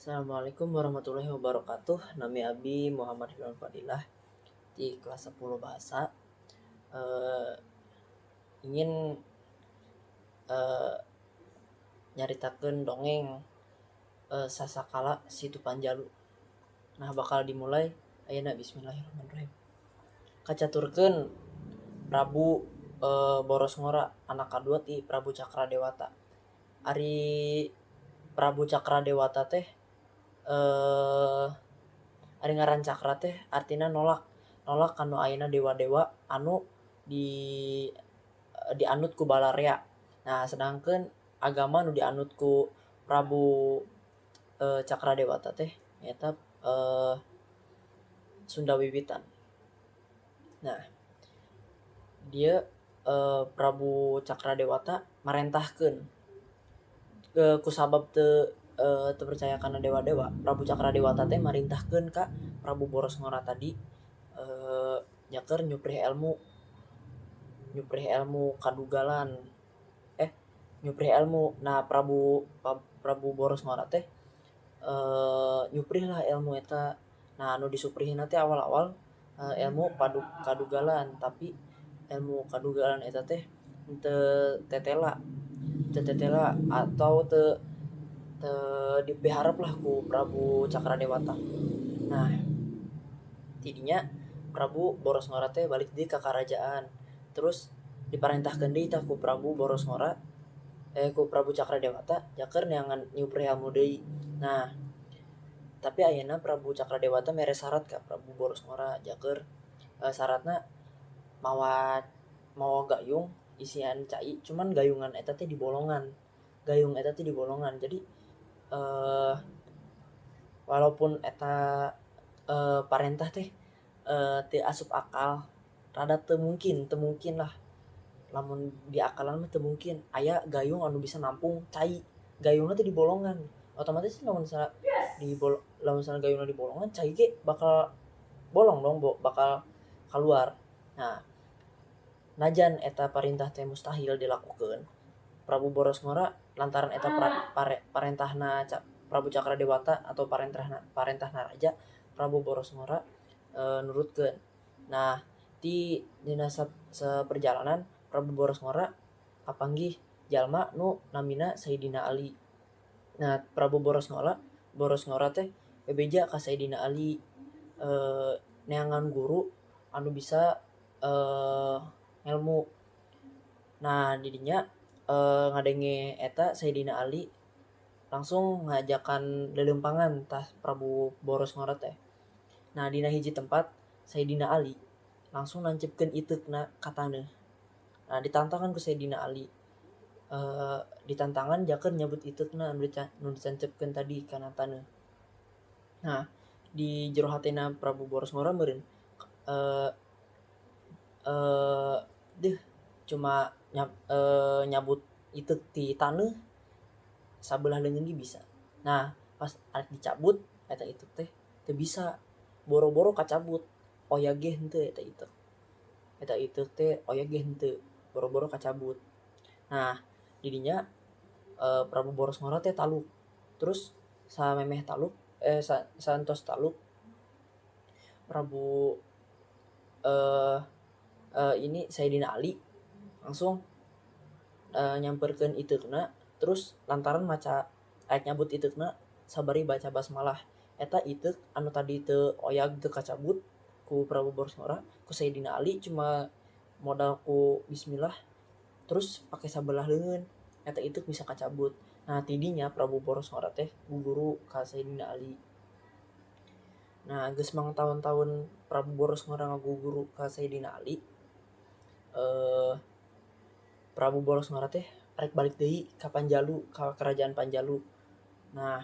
Assalamualaikum warahmatullahi wabarakatuh. Nami Abi Muhammad Ridwan Fadilah di kelas 10 bahasa. Ingin nyaritakeun dongeng Sasakala Situ Panjalu. Nah, bakal dimulai ayeuna. Bismillahirrahmanirrahim. Kacaturkeun Prabu Borosngora, anak kadua ti Prabu Cakradewata. Ari Prabu Cakradewata teh, ari ngaran Cakra teh artina nolak, nolak kanu ayeuna dewa-dewa anu dianut ku balarea. Nah, sedangkeun agama nu dianut ku Prabu Cakradewata teh nyaeta Sunda Wiwitan. Nah, dieu Prabu Cakradewata marentahkeun kusabab teu percaya kana dewa-dewa, Prabu Cakradewata teh marintahkeun ka Prabu Borosngora tadi nyaker nyuprih ilmu, nyuprih ilmu kadugalan, nyuprih ilmu. Nah, Prabu Prabu Borosngora teh nyuprih lah ilmu eta. Nah, anu disuprihna teh awal-awal ilmu kadugalan, tapi ilmu kadugalan eta teh teu tetela, teu tetela atau teu teu dipiharep lah ku Prabu Cakradewata. Nah, tidinya Prabu Borosngora teh balik deui ka karajaan, terus diparentahkeun deui tah ku Prabu Borosngora, ku Prabu Cakradewata jaker neangan nyuprih ilmu deui. Nah, tapi ayeuna Prabu Cakradewata mere syarat ka Prabu Borosngora, jaker syaratna mawa mawa gayung isian cai, cuman gayungan eta teh dibolongan, gayung eta teh dibolongan. Jadi walaupun eta parentah teh teu asup akal, rada teu mungkin, teu mungkin lah, lamun diakalan mah teu mungkin aya gayung anu bisa nampung cai, gayungna teh dibolongan. Otomatis lamun misalnya lamun misalnya gayungna dibolongan, cai ge bakal bolong dong, bakal keluar. Nah, najan eta parintah teh mustahil dilakukeun Prabu Borosngora lantaran eta parentahna Prabu Cakradewata atau parentahna parentahna raja, Prabu Borosngora nurutkeun. Nah, di dina saperjalanan Prabu Borosngora kapanggih jalma nu namina Sayyidina Ali. Nah, Prabu Borosngora Borosngora teh bebeja ka Sayyidina Ali neangan guru anu bisa ngelmu. Nah, didinya ngadenge eta, Sayyidina Ali langsung ngajakan lelempangan tah Prabu Borosngora teh. Nah, dina hiji tempat Sayyidina Ali langsung nancepkeun iteukna ka taneuh. Nah, ditantangan ku Sayyidina Ali, ditantangan jakeun nyabut iteukna anu ditancepkeun tadi kana taneuh. Nah, di jero hatena Prabu Borosngora meureun deuh, cuma nyabut iteuk ti taneuh sabelah leungeun ge bisa. Nah, pas arek dicabut eta iteuk teh teu bisa, boro-boro kacabut, oyag ge henteu eta iteuk. Eta iteuk teh oyag ge henteu, boro-boro kacabut. Nah, didinya Prabu Borosngora teh taluk. Terus samemeh taluk, saentos taluk, Prabu ini Sayyidina Ali langsung nyamperkeun iteukna. Terus lantaran maca arek nyabut iteukna sabari baca basmalah, eta iteuk anu tadi teu oyag, teu kacabut ku Prabu Borosngora, ku Sayyidina Ali cuma modal ku bismillah terus pake sabelah leungeun, eta iteuk bisa kacabut. Nah, tidinya Prabu Borosngora teh guguru ka Sayyidina Ali. Nah, geus mangtaun-taun Prabu Borosngora ngaguguru ka Sayyidina Ali, Prabu Borosngora teh arek balik deui ka Panjalu, ka kerajaan Panjalu. Nah,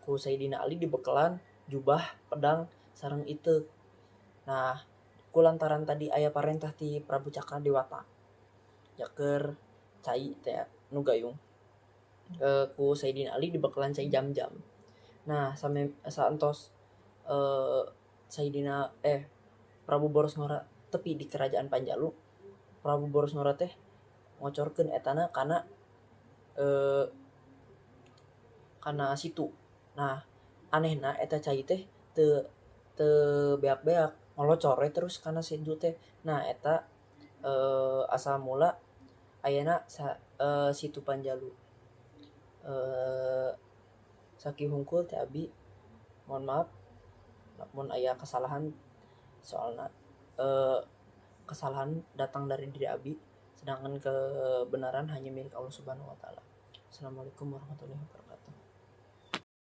ku Sayyidina Ali dibekelan jubah, pedang, sareng iteuk. Nah, kulantaran tadi aya parentah ti Prabu Cakradewata jaker cai teh nu gayung, ku Sayyidina Ali dibekelan cai jam-jam. Nah, saentos Sayyidina Prabu Borosngora tepi di kerajaan Panjalu, Prabu Borosngora teh ngocorkeun etana kana kana situ. Nah, Anehna eta cai teh teu teu beak-beak, ngolocor we terus kana situ teh. Nah, eta asal mula ayana Situ Panjalu. Sakieu hungkul teh abi, mohon maaf mun aya kesalahan, soalna kesalahan datang dari diri abi, sedangkan kebenaran hanya milik Allah Subhanahu wa Taala. Assalamualaikum warahmatullahi wabarakatuh.